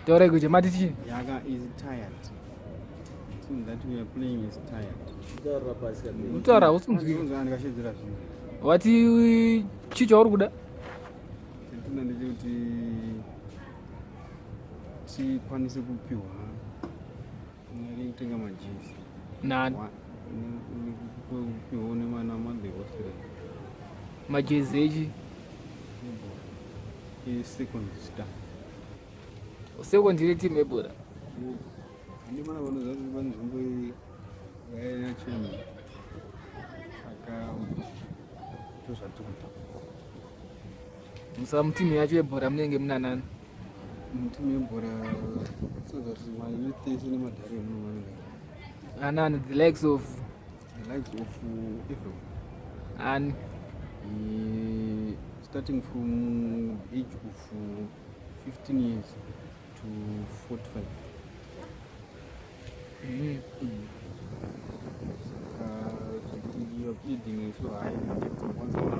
Taurai kuche mati chii? Yaka is tired. Team that we are playing is tired. Kutaura hausi kunzwika. Wati chii chauri kuda? Chandinoda ndechekuti tikwanise kupiwa mari yekutenga majezi. Nani? Kupiwa nemana mother hospital. Majezi echi? Second star. Second iri team yebhora. Handimana vanoziva kuti panzvimbo yachena. Saka ndozvatikuita. Saka mutimu yacho yebhora munenge muna nani? Mutimu yebhora so that mayouth ese nemadhari emuno vanenge. Anani the likes of the likes of everyone. Ani? Starting from age of 15 years to 45. Saka you are pleading so high once kana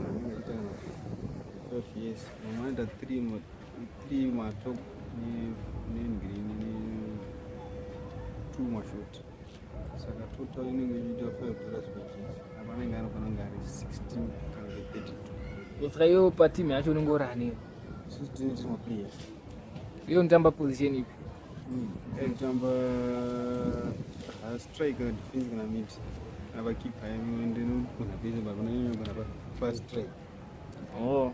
anenge achiita kana 5 years vamwe vanoita 3 matop negreen ne 2 mashort saka total inenge ichiita $5 per jersey apa anenge anofana kunge ari 16 kana kuti 32. Saka iwe patimu yacho unenge uri ani? Isusu tinenge tiri maplayers. Iwe unotamba position ipi? Ndinotamba striker, defense kana mid. Kana pakeeper ndinogona pese but panonyanya kugona pastriker. Oh.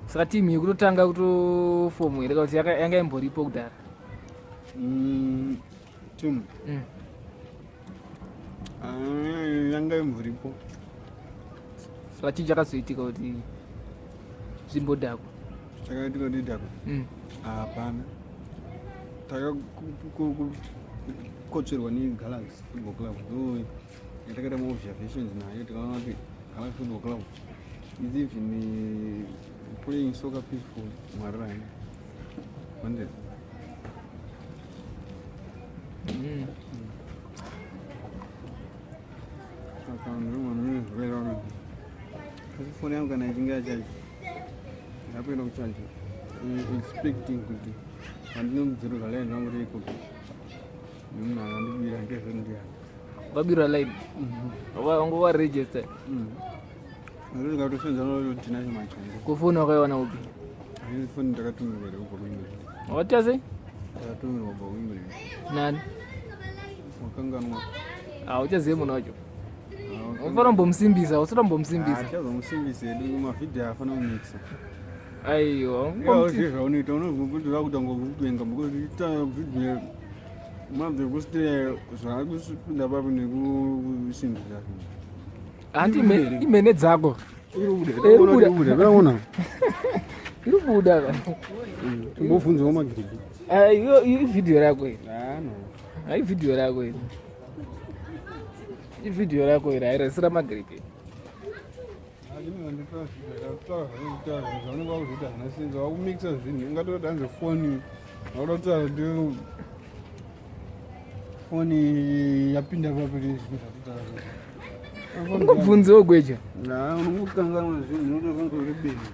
Saka team iyi kutotanga kutofomu here kana kuti yanga imboripo kudhara? Team. Yanga imboripo. Saka chii chakazoitika kuti zvimbodhakwa? Chakaitika kuti dhakwa? Hapana. Takakotsverwa neGalaxy Football Club. Though yatakaita maobservations nayo tikaona kuti Galaxy Football Club is even playing soccer peaceful muHarare. Mandela. Saka ndinoona asi foni yangu kana ichinge yachaja ndakuenda kuchaja expecting kuti pandinodzorerwa line rangu reikopi nemunhu akandibira ngezvendiyani. Vabirwa line? Wanga waregister? Ndikatosenza notinashe machango. Ko foni wakaiwana upi? Foni ndakatumirwa kubva kuEngland. Wakaita sei? Ndakatumirwa kubva kuEngland. Nani? Wakanganwa. Ah, uchazive munhu wacho. Unofanira kumbomusimbisa, usada kumbomusimbisa. Tichazomusimbisa hedu mavhidhiyo afana kumixa. Aiwa. Iwe zvaunoita unozwa kuti vakuita ngokupenga because ita vhidhiyo mabve kusite zvakupinda papi nekusimbisa. Hanti imene dzako. Iri kubuda. Iri Iri kubuda. Timbobvunzawo magiriki. Iyo ivhidhiyo rako iri. Ah, no. Hai vhidhiyo rako iri. Ivhidhiyo rako iri hairasira magiriki. Zvaunenge wakuzoita zvina sense wakumixa zvinhu ungatoti hanzi foni wakuda kutaura kuti foni yapinda papi zvinhu zvatitaura. Ungobvunzewo gweja. Unongokanganwa zvinhu unotofanira uri benzi.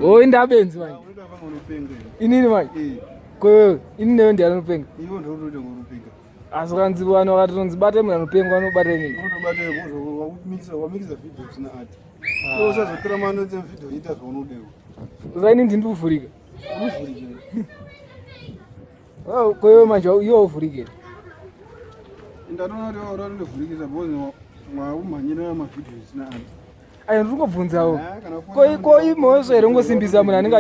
Oh, inda benzi manje. Inini manje. Kwewe ini newe ndiani anopenga? Iwe ndotoita ngorupenga. Asi kanzi vanhu vakatonzi bate munhu anopenga vanobata inini. Unotobata wakumixa wamixa video zvisina art. Iwe usazotora manotsi evideo uchiita zvaunodewo. Saka inini ndini kuvhurika. Unovhurika. Oh, kwewe manje iwe uvhurike. Ndatoona kuti waura ndovhurikisa because mwakumhanyira mavhidhiyo zvisina art. Ayo ndiri kungobvunzawo. Ko imhosva here kungosimbisa munhu anenge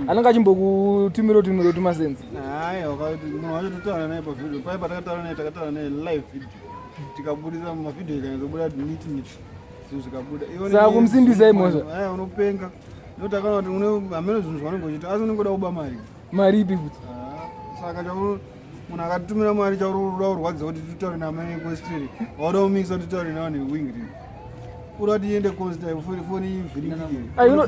anenge achimbokutumira tumiro tumasenzi? Hayi, wakati munhu wacho totaura naye pavideo. Paya patakataura naye takataura naye live video. Tikabudisa mavhidhiyo ikanyatsobuda neat neat. Zvinhu zvikabuda. Saka kumusimbisa imhosva? Hayi, unopenga. Nekuti akaona kuti une hameno zvinhu zvaunenge uchiita asi unenge uda kuba mari. Mari ipi futi? Saka chauri munhu akatitumira mari chauri uda kurwadza kuti titaure namai kwestiri. Wauda kumixa kuti titaure navanhu vewingrin. Uda kuti iende costa foni ivhiringike.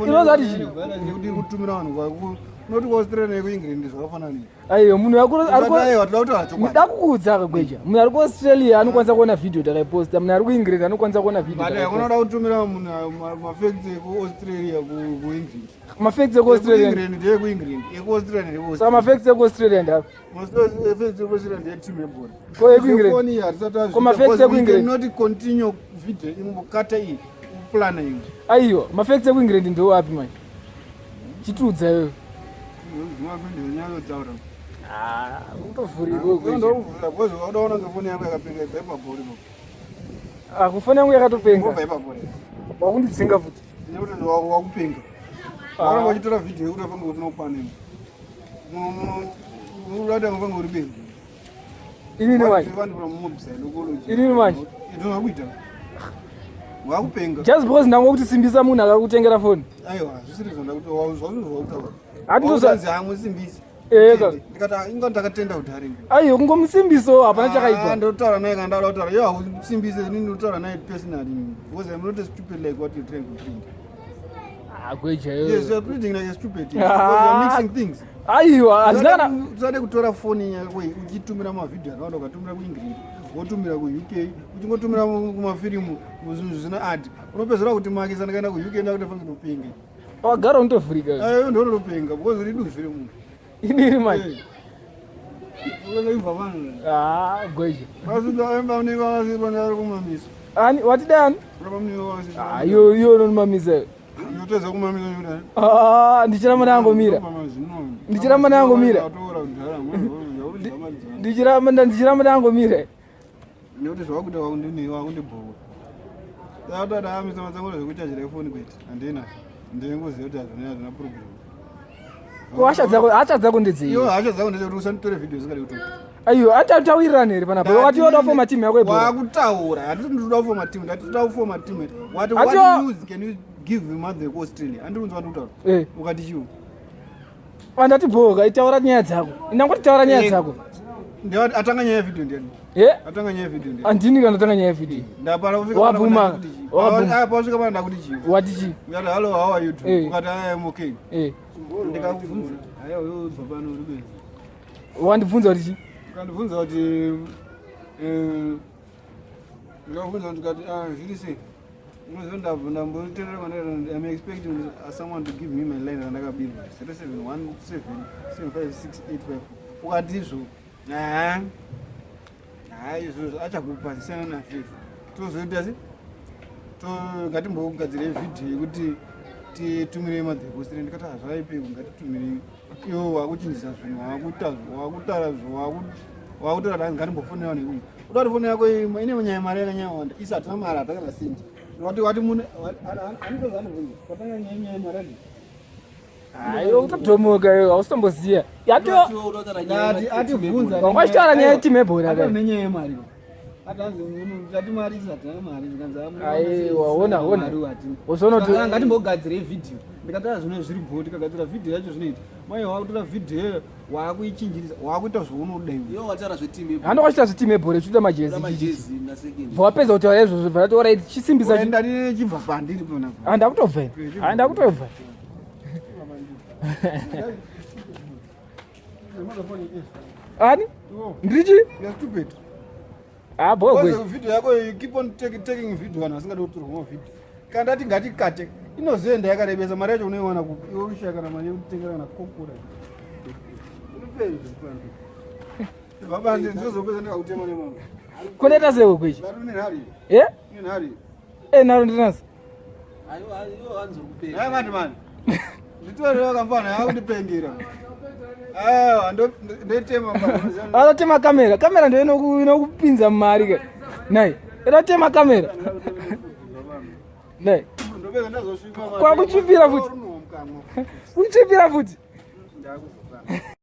Inoza kuti chii? Nekuti iri kutumira vanhu kwaku Unoti kuAustralia nekuEngland zvakafanana. Aiyo munhu aiwa toda kutaura chokwadi. Ndakukuudza kagweja. Munhu ari kuAustralia anokwanisa kuona video takaiposta. Munhu ari kuEngland anokwanisa kuona video. But unoda kutumira munhu mafacts ekuAustralia kuEngland. Mafacts ekuAustralia. England ndeyekuEngland. EkuAustralia ndeyekuAustralia. Saka mafacts ekuAustralia ndapi? Mafacts ekuAustralia ndeye team yebhora. Ko ekuEngland. Foni hatisati Ko mafacts ekuEngland. Not continue video ingokata iyi. Plana iyi. Aiwa, mafacts ekuEngland ndiwo api manje? Chitiudza iwewe. Ndinonyatsotaura. Ah, utovhurika. Ndovhura because wadaona ngefoni yako yakapenga ibva ipapo uripo. Ah, kufoni yangu yakatopenga. Ngobva ipapo. Wakundidzinga futi. Nekuti wakupenga. Waramba uchitora video yekuti afange usina kukwana. Unoda kufange uri benzi. Inini manje. Vanhu from mob psychology. Inini manje. Ndinoda kuita. Wakupenga. Just because ndangokuti simbisa munhu akakutengera foni. Aiwa, zvisiri zvonda kuti zvazvozvakutaura. Hati hamusimbisi. Eka. Ndikati inga ndakatenda kuti haringi. Aiyo kungomusimbiso hapana chakaipa. Ndotaura naye kana ndauda kutaura. Yo hausimbise inini ndotaura naye personally because I'm not a stupid like what you're trying to print. Ah, gweja Yes, you're printing like a stupid. Because you're mixing things. Aiwa, hazina kana usade kutora foni yako uchitumira mavhidhiyo akawanda ukatumira kuEngland, wotumira kuUK, uchingotumira kumafirimu zvinhu zvisina ad. Unopedzera kuti makisa ndikaenda kuUK ndakutofanira kutopenga. Wagara unotovhurika. Ayo ndonotopenga because uri duzvi remunhu. Iniri manje. Unoibva vanhu. Ah, gweja. Vasuda unenge vakasipa ndari kumamisa. Ani watidani? Ah, iyo iyo unomamisa. Unotedza kumamisa nekuti Ah, ndichiramba ndangomira. Ndichiramba ndangomira. Ndichiramba ndichiramba ndangomira. Nekuti zvawakuita wakundibhowa. Saka amisa matsango zvekuchajira ifoni kwete. Handina. Ndingoziva kuti hazvina hazvina problem. Ko hasha dzako hasha dzako ndedzei? Iwe hasha dzako ndedzekuti usanditore video usingade kutora. Aiyo, atatawirirana here panapa? Wakati yoda kufoma team yako yebhora. Wakutaura. Hatisi ndinoda kufoma team, ndati toda kufoma team. What what news can you give mother ku Australia? Andiri kunzwa ndikutaura. Eh. Ukati chiwo. Andati bhoka, itaura nyaya dzako. Ndangoti taura nyaya dzako. Ndiye atanga nyaya yevideo ndiani? Eh? Atanga nyaya yevideo ndiani? Andini kana atanga nyaya yevideo. Ndapana kusvika Wabvuma. Wabvuma. Ah, pasvika pana ndakuti chiwo. Wati chi? Ukati hello, how are you doing? Eh. Ukati I am okay. Eh. Ndikakubvunza. Haya wewe ubva pano uri benzi. Wandibvunza kuti chi? Ukandibvunza kuti eh ndikabvunza ndikati ah zviri sei? Unoziva ndabva ndamboterera kwandakaita I'm expecting someone to give me my line randakabirwa 0717756854 ukati izvo haa haa izvozvo achakupa siyana naFifa tozoita se ngatimbogadzirei vhidhiyo yekuti titumire madhekosire ndikati hazvaipeko ngatitumirei iwo wakuchinjisa zvinhu wakutaura wakutaura kuti ngatimbofonera vanhu ikuyi uda kuti foni yako ine nyaya mari yakanyanya isa hatina mari hatakana sendi wati wati munhu anotozanobvunza kwatanga nyaya nyaya mari adi Ayo utodhomoka iwe hausitomboziya. Yato atibvunza wangachitaura nyaya yetimu yebhora ata kai. nenyaya yemari atanzi tati mari isa hatina mari zvikanzi Aiwa, ona ona. Uzoona kuti ngatimbogadzirei vhidhiyo ndikataura zvino zviri bho tikagadzira vhidhiyo yacho zvinoita mai wakutora vhidhiyo iyoyo wakuichinjirisa wakuita zvaunoda iwe Iwe wataura zvetimu yebhora. hando kwachita zvetimu yebhora ichiita majezi. Majezi nasekeni. Bva wapedza kutaura izvozvo bva rati alright chisimbisa. Enda chibva pandiri pona. Handa kutobva. Handa kutobva. Ani? Ndirichi? You're stupid. Ah, bho Because gwe. video yako you keep on taking video vanhu vasingadi kutorwa mavideo. Kana ndati ngatikate inozoenda yakarebesa mari yacho unoiwana kupi? Iwe ushaya kana mari yekutengera kana kokora. Unopenzi pano. Baba ndinozopedza ndikakutema nemamwe. Kunoita sei kwechi? Ndati une nhari. Eh? Une nhari. Eh, naro ndinazo. Aiwa, iwe wanzi uri Hayi mati mani. Nditorere kamfana yakundipengera. Aiwa ndotema mfana. Anotema kamera. Kamera ndio inokupinza mari ke. Nai. Inotema kamera. Nai. Ndopedza ndazosvipa. Kwakuchipira futi. Runomukamwa. Kuchipira futi. Ndakuzopana.